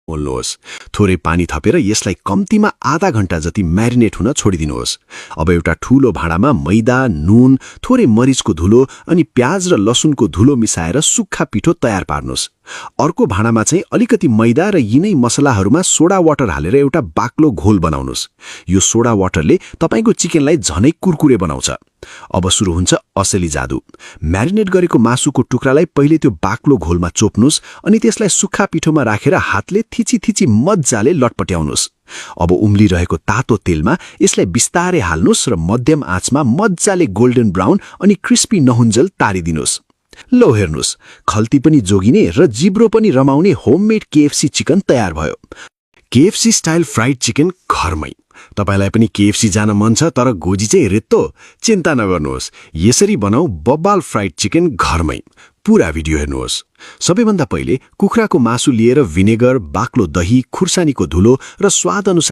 मोल्नुहोस्। थोरै पानी थपेर यसलाई कम्तीमा आधा घण्टा जति म्यारिनेट हुन छोडिदिनुहोस्। अब एउटा ठूलो भाँडामा मैदा, नुन, थोरै मरिचको धुलो अनि प्याज र लसुनको धुलो मिसाएर सुक्खा पिठो तयार पार्नुहोस्। अर्को भाँडामा चाहिँ अलिकति मैदा र यिनै मसलाहरूमा सोडा वाटर हालेर एउटा बाक्लो घोल बनाउनुहोस्। यो सोडा वाटरले तपाईको चिकनलाई झनै कुरकुरे बनाउँछ। अब सुरु हुन्छ असली जादु। म्यारिनेट गरेको मासुको टुक्रालाई पहिले त्यो बाक्लो घोलमा चोप्नुहोस् अनि त्यसलाई सुक्खा पिठोमा राखेर हातले थिची मज्जाले लटपट्याउनुहोस्। अब उम्लिरहेको तातो तेलमा यसलाई बिस्तारै हाल्नुहोस् र मध्यम आँचमा मज्जाले गोल्डन ब्राउन अनि क्रिस्पी नहुन्जेल तारिदिनुहोस्। लो हेर्नुहोस्, खल्ती पनि जोगिने र जिब्रो पनि रमाउने होममेड केएफसी चिकन तयार भयो। केएफसी स्टाइल फ्राइड चिकन घरमै। तपाईलाई पनि केएफसी जान मन छ तर गोजी चाहिँ रेत्तो? चिन्ता नगर्नुहोस्, यसरी बनाऊ बब्बाल फ्राइड चिकन घरमै। पूरा भिडियो हेर्नुहोस्। सबैभन्दा पहिले कुखुराको मासु लिएर भिनेगर, बाक्लो दही, खुर्सानीको धुलो र स्वाद अनुसार